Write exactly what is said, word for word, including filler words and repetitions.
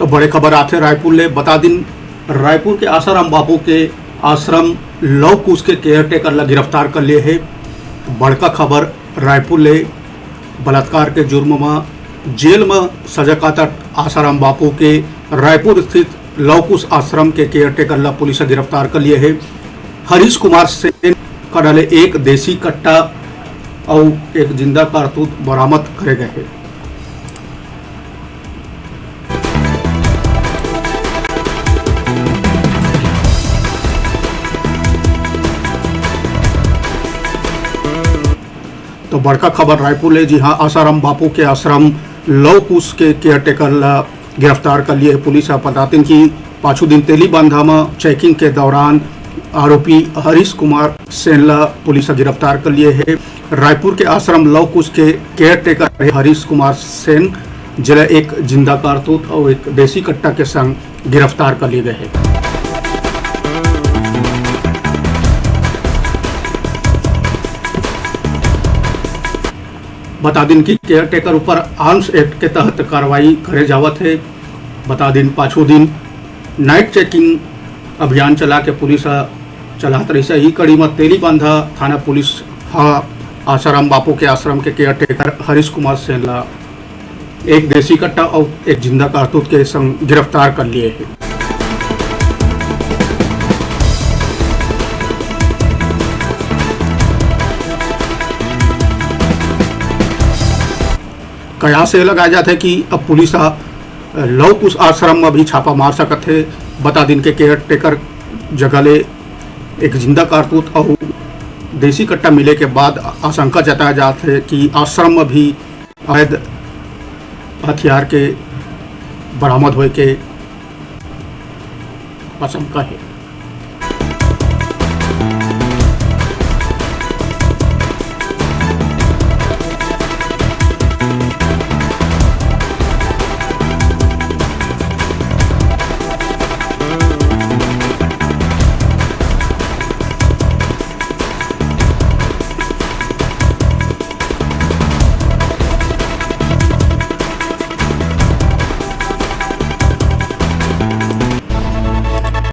तो बड़े खबर आथे रायपुर ले। बता दिन, रायपुर के आसाराम बापू के आश्रम लव कुश के केयरटेकर ला गिरफ्तार कर लिए हे। बड़का खबर रायपुर ले। बलात्कार के जुर्म म जेल म सजा काटत आसाराम बापू के रायपुर स्थित लव कुश आश्रम के केयरटेकर ला पुलिस ह गिरफ्तार कर लिए हे। हरीश कुमार सेन करा ले एक देसी कट्टा अउ एक जिंदा कारतूस बरामद करे गए हे। तो बड़का खबर रायपुर ले, जी हाँ, आसाराम बापू के आश्रम लव कुश के केयरटेकर ला गिरफ्तार कर लिए पुलिस ह। बता दिन कि पाछू दिन तेलीबांधा म चेकिंग के दौरान आरोपी हरीश कुमार सेन ला पुलिस ह गिरफ्तार कर लिए हे। रायपुर के आश्रम लव कुश के केयरटेकर हे हरीश कुमार सेन, जेला एक जिंदा कारतूस अउ एक देसी कट्टा के संग गिरफ्तार कर लिए गए हे। बता दिन कि केयरटेकर ऊपर आर्म्स एक्ट के तहत कार्रवाई करे जावत हे। बता दिन पाछू दिन नाइट चेकिंग अभियान चला के पुलिस ह चलात रहिस। इही कड़ी म तेलीबांधा थाना पुलिस ह आसाराम बापू के आश्रम के केयरटेकर हरीश कुमार सेन ला एक देसी कट्टा अउ एक जिंदा कारतूस के संग गिरफ्तार कर लिए हे। कयास ये लगाए जाथे कि अब पुलिस ह लव कुश आश्रम म भी छापा मार सकत हे। बता दिन के केयरटेकर जगह ले एक जिंदा कारतूस अउ देसी कट्टा मिले के बाद आशंका जताया जात हे कि आश्रम म भी अवैध हथियार के बरामद होए के आशंका हे।